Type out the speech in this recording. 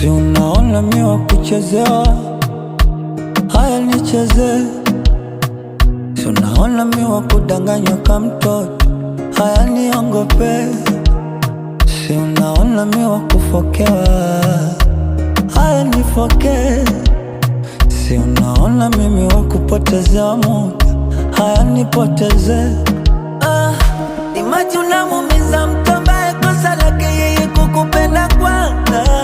Si unaona mi wa kuchezewa, haya nichezee. Si unaona mi wa kudanganywa kama mtoto, haya niongope. Si unaona mi wa kufokewa, haya nifokee. Si unaona mimi wa kupotezewa muda, haya nipoteze. Ah, imagine unamuumiza mtu ambaye kosa lake yeye kukupenda kwanza.